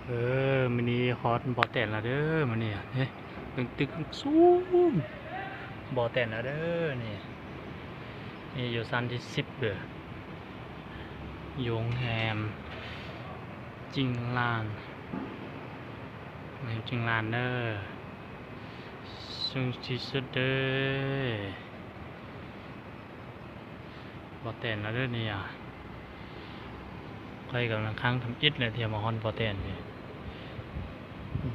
ເອີ ມື້ນີ້ຮອດບໍ່ແຕນແລ້ວເດີ ມື້ນີ້ເດ້ ເບິ່ງຕຶກສູງ ບໍ່ແຕນແລ້ວເດີ ນີ້ ນີ້ຢູ່ຊັ້ນທີສິບເດີ ຢູ່ໂຮງແຮມຈິງລານ ໂຮງແຮມຈິງລານເດີ ສູງທີ່ສຸດເດີ. ບໍ່ແຕນແລ້ວເດີນີ້ອະ ຂ້ອຍກຳລັງຄັ້ງທຳອິດແຫຼະ ທີ່ມາຮອດບໍ່ແຕນນີ້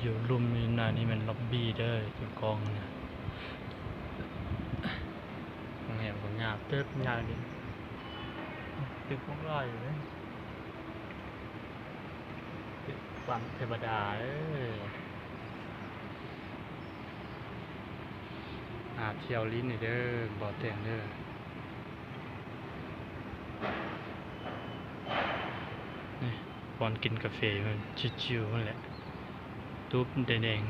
ຢູ່ລຸ່ມນີ້ນະ ນີ້ແມ່ນລັອບບີເດີ ຢູ່ກ້ອງນະ ໂຮງແຮມກໍຍາວເຕີບ ຍາວດີ ຕຶກພວກຫຼາຍຢູ່ເດ້ ຕຶກປັນເທວະດາເອີຍ. ຫາທ່ຽວຫຼິ້ນນີ້ເດີ ບໍ່ແຕນເດີ ນີ້ບ່ອນກິນກາເຟ ມັນຊິວໆ ຫັ້ນແຫຼະ ຕູບແດງ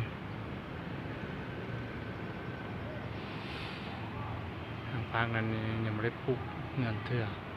ໆ ທາງພາກນັ້ນຍັງບໍ່ໄດ້ປຸກເຮືອນເທື່ອ.